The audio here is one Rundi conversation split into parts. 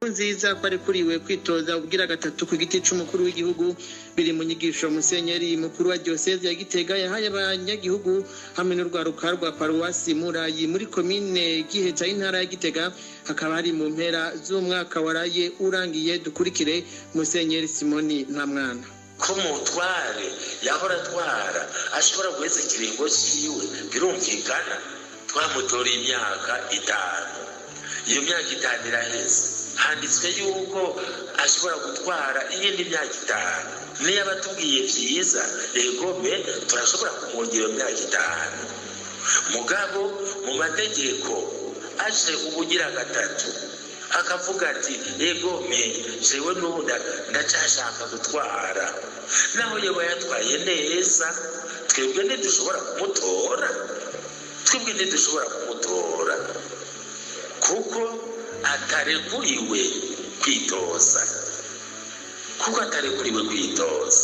Nziza ko arekuriwe kwitoza ubwira gatatu ku giti c'umukuru w'igihugu. Biri mu nyigisho musenyeri mukuru wa diocese ya Gitega yahaye abanyagihugu hamwe n'urwaruka rwa paruwasi Murayi muri komine Giheta, y'intara ya Gitega. Hakaba hari mu mpera z'umwaka waraye urangiye. Dukurikire Musenyeri Simoni Ntamwana. Ko mutware yahora atwara ashobora guheza ikiringo ciwe, birumvikana. Twamutora imyaka 5, iyo myaka 5 iraheze. Handitswe yuko ashobora gutwara iyindi myaka 5. Niyo abatubwiye vyiza, egome, turashobora kumwongera iyo myaka 5. Mugabo mu mategeko, aje ubugira gatatu akavuga ati: "Egome, jewe n'ubu ndacashaka gutwara", naho yoba yatwaye neza, twebwe ntidushobora kumutora. Twebwe ntidushobora kumutora kuko atarekuriwe kwitoza, kuko atarekuriwe kwitoza.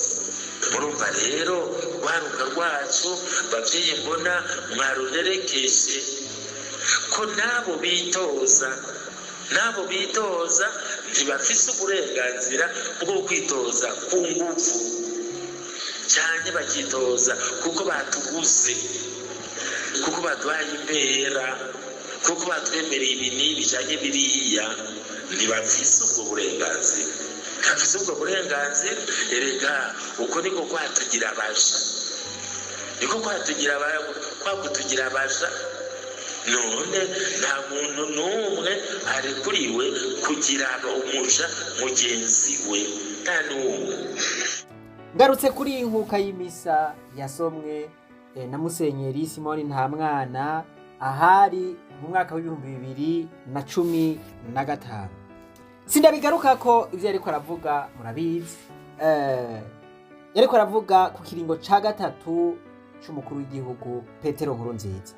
Murumva rero, rwaruka rwacu, bavyeyi, mbona mwaruherekeje ko n'abo bitoza, n'abo bitoza ntibafise uburenganzira bwo kwitoza ku nguvu cyane, bakitoza kuko batuguze, kuko baduhaye impera, kuko batwemereye ibi n'ibi canke biriya. Ntibafise ubwo burenganzira, ntibafise ubwo burenganzira. Erega uko niko kwatugira abaja, niko kwatugira, kwakutugira abaja. None nta muntu n'umwe arekuriwe kugira umuja mugenzi we, nta n'umwe. Ngarutse kuri iyi nkuka y'imisa yasomwe na Musenyeri Simoni Ntamwana, ahari mu mwaka w'2015, sindabigaruka ko ibyo yariko aravuga murabizi. Yariko aravuga ku kiringo ca gatatu c'umukuru w'igihugu Petero Nkurunziza.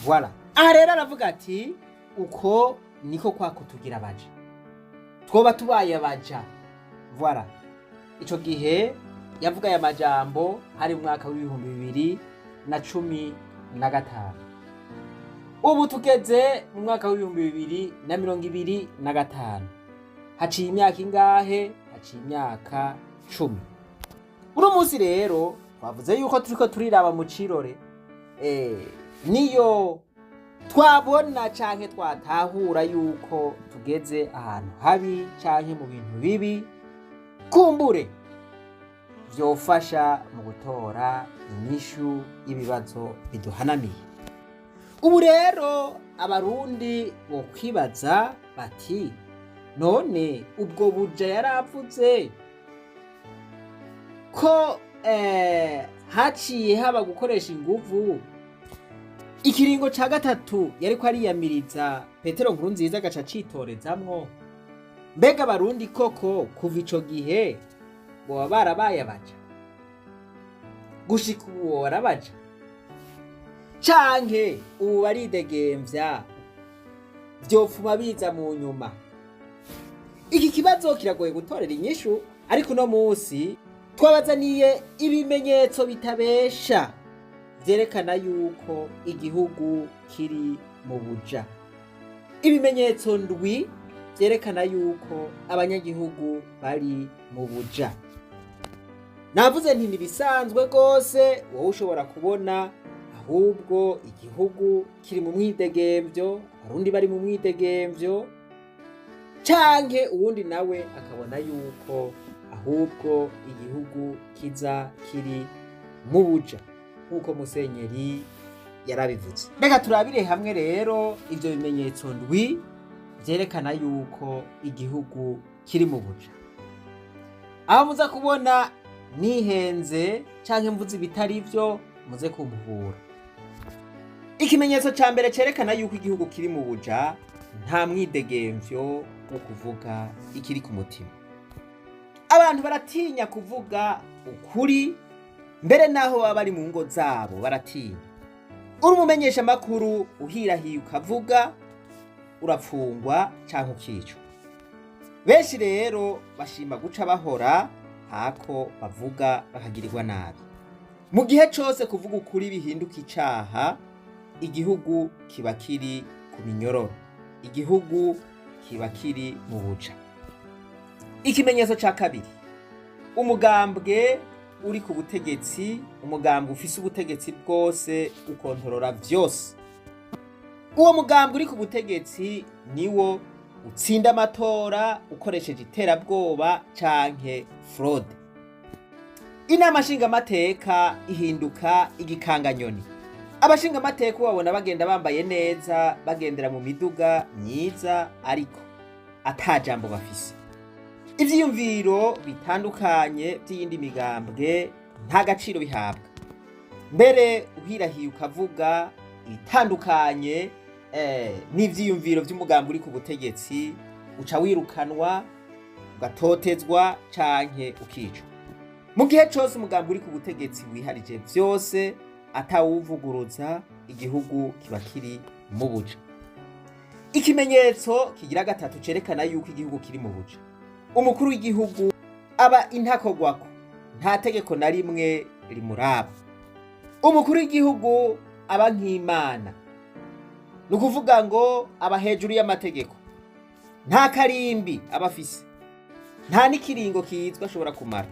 Voilà, aha rero aravuga ati: "Uko niko kwa kutugira abaja, twoba tubaye abaja." Voilà, ico gihe yavuga aya majambo hari mu mwaka w'2015. Ubu tugeze mu mwaka w'2025. Haciye imyaka ingahe? Haciye imyaka 10. Uno munsi rero twavuze yuko turiko turiraba mu cirore, niyo twabona canke twatahura yuko tugeze ahantu habi canke mu bintu bibi, kumbure vyofasha mu gutora inyishu y'ibibazo biduhanamiye. Ubu rero Abarundi bokwibaza bati: "None ubwo buja yaravuze ko haciye haba gukoresha inguvu, ikiringo ca gatatu yariko ariyamiriza Petero Nkurunziza agaca acitorezamwo, mbega Abarundi koko kuva ico gihe boba barabaye abaja? Gushika ubu barabaja canke ubu baridegemvya, vyopfuma biza mu nyuma?" Iki kibazo kiragoye gutorera inyishu, ariko uno munsi twabazaniye ibimenyetso bitabesha vyerekana yuko igihugu kiri mu buja. Ibimenyetso ndwi vyerekana yuko abanyagihugu bari mu buja. Navuze nti ntibisanzwe rwose, wowe ushobora kubona ahubwo igihugu kiri mu mwidegemvyo, Abarundi bari mu mwidegemvyo, canke uwundi nawe akabona yuko ahubwo igihugu kiza kiri mu buja nk'uko musenyeri yarabivuze. Reka turabire hamwe rero ivyo bimenyetso ndwi vyerekana yuko igihugu kiri mu buja. Aho muza kubona nihenze canke mvuze ibitari vyo, muze kumpuhura. Ikimenyetso ca mbere cerekana yuko igihugu kiri mu buja: nta mwidegemvyo wo kuvuga ikiri ku mutima. Abantu baratinya kuvuga ukuri, mbere naho baba bari mu ngo zabo baratinya. Uri umumenyesha amakuru, uhirahiye ukavuga, urapfungwa canke ukicwa. Benshi rero bashima guca bahora hako bavuga bakagirirwa nabi. Mu gihe cose kuvuga ukuri bihinduka icaha, igihugu kiba kiri ku minyororo, igihugu kiba kiri mu buja. Ikimenyetso ca kabiri, umugambwe uri ku butegetsi, umugambwe ufise ubutegetsi bwose, ukontorora vyose. Uwo mugambwe uri ku butegetsi niwo utsinda amatora ukoresheje iterabwoba canke fraude. Inama nshingamateka ihinduka igikanganyoni. Abashingamateka ubabona bagenda bambaye neza, bagendera mu miduga myiza, ariko ata jambo bafise. Ivyiyumviro bitandukanye vy'iyindi migambwe nta gaciro bihabwa. Mbere uhirahiye ukavuga ibitandukanye n'ivyiyumviro vy'umugambi uri ku butegetsi, uca wirukanwa, ugatotezwa canke ukicwa. Mu gihe cose umugambi uri ku butegetsi wiharije vyose, atawuvuguruza, igihugu kiba kiri mu buja. Ikimenyetso kigira gatatu cerekana yuko igihugu kiri mu buja, umukuru w'igihugu aba intakogwako, nta tegeko na rimwe rimuraba. Umukuru w'igihugu aba nk'Imana, ni ukuvuga ngo aba hejuru y'amategeko, nta karimbi aba afise, nta n'ikiringo kizwi ashobora kumara.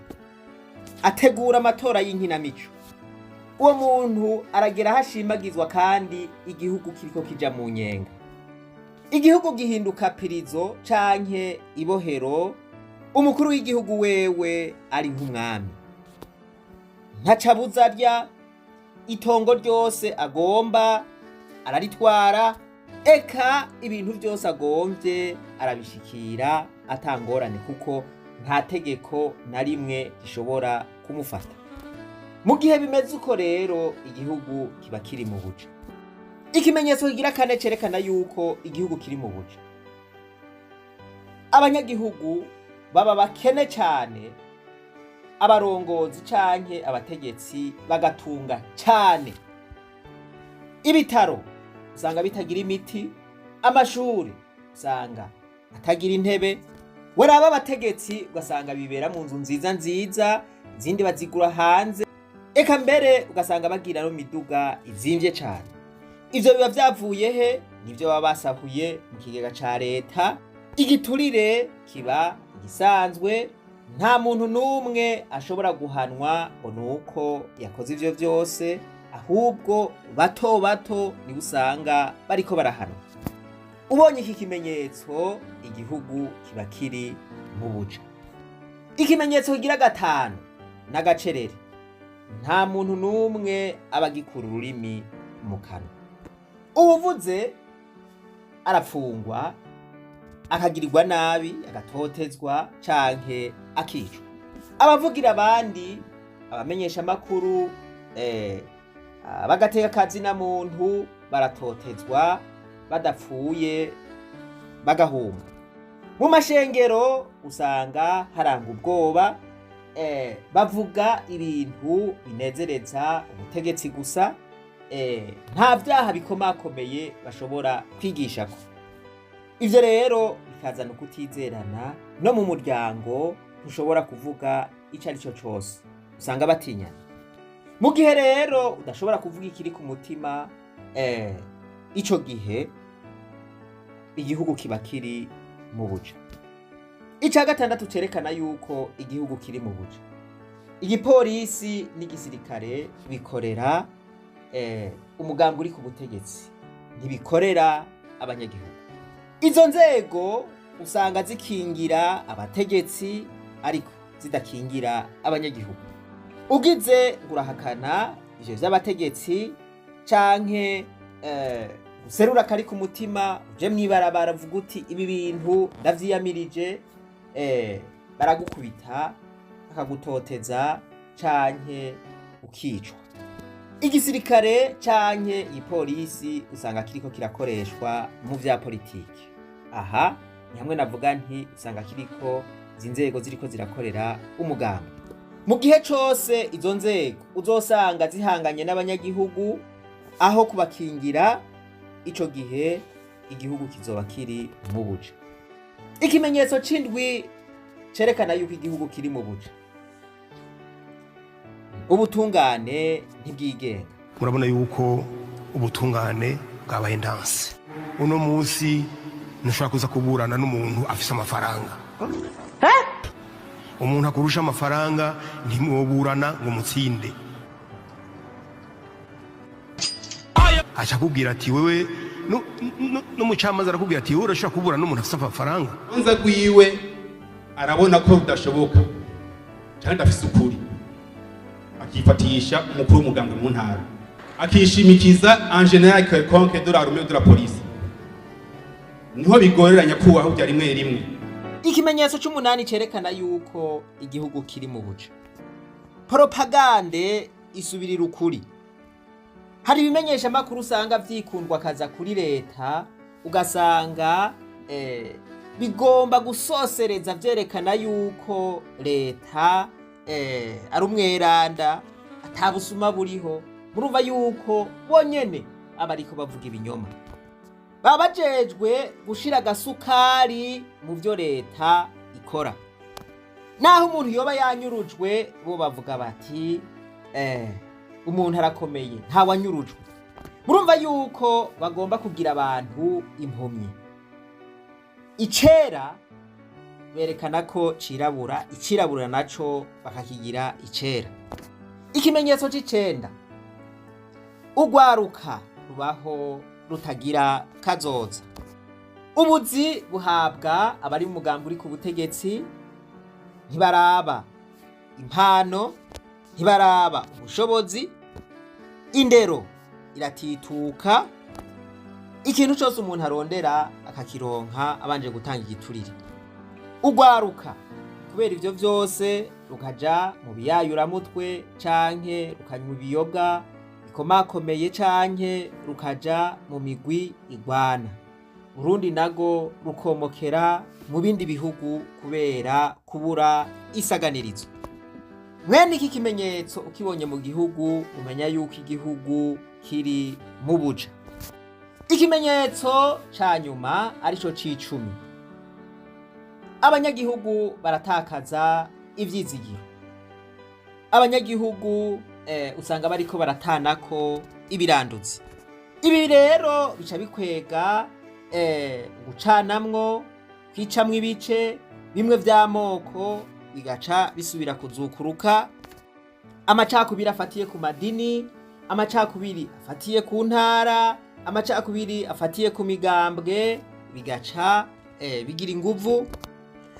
Ategura amatora y'inkinamico. Uwo muntu aragera aho ashimagizwa kandi igihugu kiriko kija mu nyenga. Igihugu gihinduka pirizo canke ibohero. Umukuru w'igihugu wewe ari nk'umwami, ntacabuza arya, itongo ryose agomba araritwara, eka ibintu byose agomvye arabishikira atangorane, kuko nta tegeko na rimwe rishobora kumufata. Mu gihe bimeze uko rero, igihugu kiba kiri mu buja. Ikimenyetso kigira kane cerekana yuko igihugu kiri mu buja, abanyagihugu baba bakene cane, abarongozi canke abategetsi bagatunga cane. Ibitaro usanga bitagira imiti, amashuri usanga atagira intebe. Waraba abategetsi ugasanga bibera mu nzu nziza nziza, izindi bazigura hanze, eka mbere ugasanga bagira no miduga izimvye cane. Ivyo biba vyavuye he? Nivyo baba basahuye mu kigega ca leta. Igiturire kiba igisanzwe, nta muntu n'umwe ashobora guhanwa ngo nuko yakoze ivyo vyose, ahubwo bato bato nibo usanga bariko barahanwa. Ubonye iki kimenyetso, igihugu kiba kiri mu buja. Ikimenyetso kigira gatanu n'agacerere, nta muntu n'umwe aba agikura ururimi mu kanwa. Uwuvuze arapfungwa, akagirirwa nabi, agatotezwa canke akicwa. Abavugira abandi, abamenyesha amakuru, abagateka kazina muntu baratotezwa, badapfuye bagahunga. Mu mashengero usanga haranga ubwoba, bavuga ibintu binezereza ubutegetsi gusa, nta vyaha bikomakomeye bashobora kwigishako. Ivyo rero bikazana ukutizerana no mu muryango, ntushobora kuvuga ico ari cyo cose, usanga batinyana. Mu gihe rero udashobora kuvuga ikiri ku mutima, ico gihe igihugu kiba kiri mu buja. Ica gatandatu cerekana yuko igihugu kiri mu buja, igipolisi n'igisirikare bikorera umugambi uri ku butegetsi, ntibikorera abanyagihugu. Izo nzego usanga zikingira abategetsi ariko zidakingira abanyagihugu. Ugize ngo urahakana ivyo vy'abategetsi canke userura akari ku mutima, uje mw'ibarabara uvuga uti ibi bintu ndavyiyamirije, baragukubita, bakagutoteza canke ukicwa. Igisirikare canke igipolisi usanga kiriko kirakoreshwa mu vya politiki. Aha ni hamwe navuga nti usanga kiriko izi nzego ziriko zirakorera umugambi. Mu gihe cose izo nzego uzosanga zihanganye n'abanyagihugu aho kubakingira, ico gihe igihugu kizoba kiri mu buja. Ikimenyetso c'indwi cerekana yuko igihugu kiri mu buja, ubutungane ntibwigenga. Murabona yuko ubutungane bwabaye ndanse uno munsi. Ntushobora kuza kuburana n'umuntu afise amafaranga. Umuntu akurusha amafaranga ntimwoburana ngo mutsinde. Aca akubwira ati wewe, n'umucamanza arakubwira ati wowe urashobora kuburana n'umuntu afise amafaranga. Urubanza rwiwe arabona ko rudashoboka kandi afise ukuri, akifatisha umukuru w'umugambwe mu ntara, akishimikiza en général quelconque de l'armée, de la police. Niho bigoreranya kubaho bya rimwe rimwe. Ikimenyetso c'umunani cerekana yuko igihugu kiri mu buja: propagande isubirira ukuri. Hari ibimenyesha makuru usanga vyikundwa kaza kuri leta, ugasanga bigomba gusosereza vyerekana yuko leta ari umweranda, atabusuma buriho. Murumva yuko bonyene aba ariko bavuga ibinyoma, baba bajejwe gushira agasukari mu byo leta ikora. Naho umuntu yoba yanyurujwe, bo bavuga bati umuntu arakomeye, ntawanyurujwe. Murumva yuko bagomba kugira abantu impumyi. Icera berekana ko cirabura, icirabura naco bakakigira icera. Ikimenyetso c'icenda: ugwaruka rubaho rutagira kazoza. Ubuzi buhabwa abari mu mugambi uri ku butegetsi. Ntibaraba impano, ntibaraba ubushobozi. Indero iratituka. Ikintu cyose umuntu arondera akakironka abanje gutanga igiturire. Ugwaruka kubera ivyo vyose rukaja mu biyayuramutwe, canke rukanywa ibiyoga bikomakomeye, canke rukaja mu migwi igwana. Urundi nago rukomokera mu bindi bihugu kubera kubura isaganirizo. Mwene iki kimenyetso ukibonye mu gihugu, umenya yuko igihugu kiri mu buja. Ikimenyetso ca nyuma, arico c'icumi: abanyagihugu baratakaza ivyizigiro. Abanyagihugu usanga bariko baratanako ibiranduzi. Ibi rero bica bikwega gucanamwo, kwicamwo ibice bimwe vy'amoko, bigaca bisubira kuzukuruka. Amacakubiri afatiye ku madini, amacakubiri afatiye ku ntara, amacakubiri afatiye ku migambwe, bigaca bigira inguvu.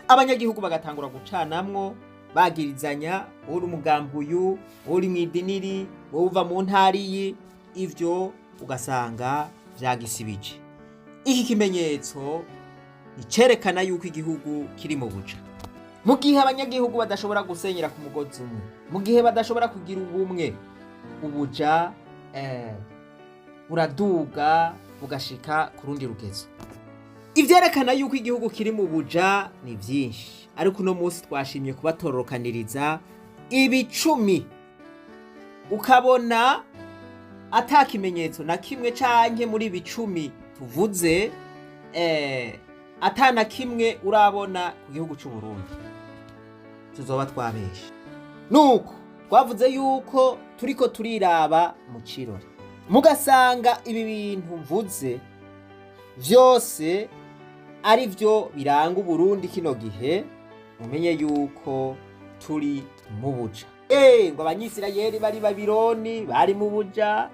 Abanyagihugu bagatangura gucanamwo, bagirizanya: uri umugambi uyu, uri mu idiniri, wowe uva mu ntara iyi. Ivyo ugasanga vyagisibije. Iki kimenyetso nicerekana yuko igihugu kiri mu buja. Mu gihe abanyagihugu badashobora gusenyera ku mugozi umwe, mu gihe badashobora kugira ubumwe, ubuja buraduga bugashika ku rundi rugezo. Ivyerekana yuko igihugu kiri mu buja ni vyinshi, ariko uno munsi twashimye kubatororokaniriza ibicumi, ukabona ata kimenyetso na kimwe canke muri bicumi tuvuze ata na kimwe urabona ku gihugu c'u Burundi, tuzoba twabeshe. Nuko twavuze yuko turiko turiraba mu cirore, mugasanga ibi bintu mvuze vyose ari byo biranga Uburundi kino gihe, mumenye yuko turi mu buja. Ngo Abanyisirayeli bari Babiloni bari mu buja,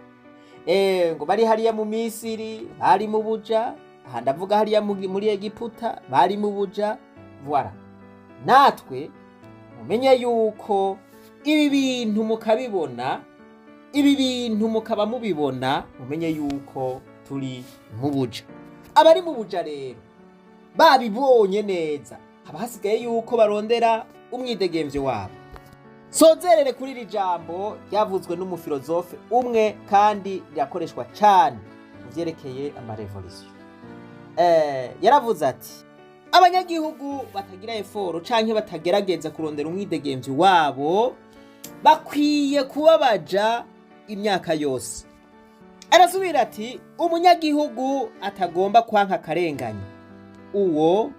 ngo bari hariya mu Misiri bari mu buja, aha ndavuga hariya muri Egiputa bari mu buja. Voilà, natwe mumenye yuko ibi bintu mukabibona, ibi bintu mukaba mubibona, mumenye yuko turi mu buja. Abari mu buja rero babibonye neza, haba hasigaye yuko barondera umwidegemvyo wabo. Sozerere kuri iri jambo ryavuzwe n'umufilozofe umwe kandi rirakoreshwa cane mu vyerekeye amarevolisiyo. Yaravuze ati: "Abanyagihugu batagira effort canke batagerageza kurondera umwidegemvyo wabo bakwiye kubabaja imyaka yose." Arasubira ati: "Umunyagihugu atagomba kwanka akarengane, uwo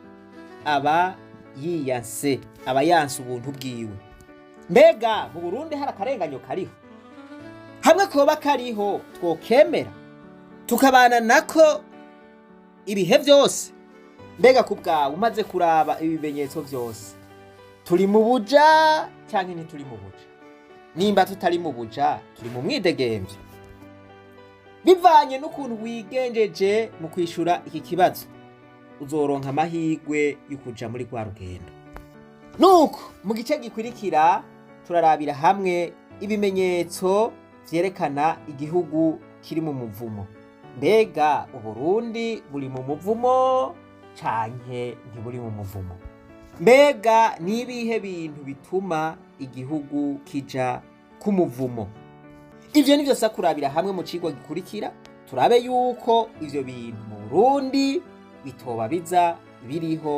aba yiyanse, aba yanse ubuntu bwiwe." Mbega mu Burundi hari akarenganyo kariho? Hamwe koba kariho, twokemera tukabana nako ibihe byose? Mbega ku bwawe, umaze kuraba ibimenyetso byose, turi mu buja cyangwa ntituri mu buja? Nimba tutari mu buja, turi mu mwidegemvyo? Bivanye n'ukuntu wigenjeje mu kwishura iki kibazo, uzoronka amahirwe yo kuja muri rwa rugendo. Nuko mu gice gikurikira turarabira hamwe ibimenyetso vyerekana igihugu kiri mu muvumo. Mbega Uburundi buri mu muvumo canke ntiburi mu muvumo? Mbega nibihe bintu bituma igihugu kija ku muvumo? Ivyo nivyo sa kurabira hamwe mu cigwa gikurikira, turabe yuko ivyo bintu mu Burundi bitoba biza biriho.